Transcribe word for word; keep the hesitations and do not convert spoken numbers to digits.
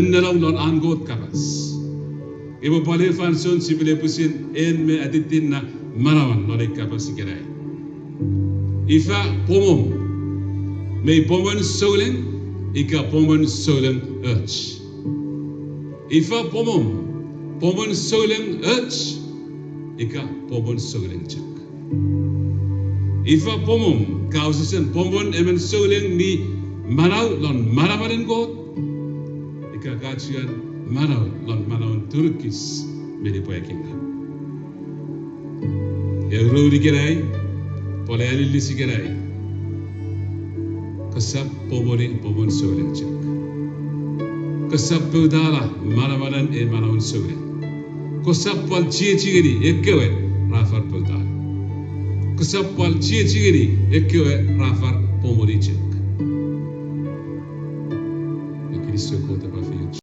Nenong non an Kot kapas. Epwe pwal eu fansoun sipwe le pwisin en me atitinna manauan non ei kapas ikenai. Ifa pwomwom? Mei pwomwen souleng ika pwomwen souleng och? Ifa pwomwom? Pwomwen souleng och ika pwomwen souleng chok? Ifa pwomwom? Ka wesewesen pwomwen emon souleng mi manau lon manamanen Kot, ika ka chuen manau lon manauen turukis me nipwakingaw? Ew roun ikenai, pwal alilis ikenai. Kosap pwomweni pwomwen souleng chok. Kosap poutala manamanen ei manauen souleng. Kosap pwal chiechi ngeni ekkewe ra far poutala. Kosap pwal chiechi ngeni ekkewe ra far pwomweni chok.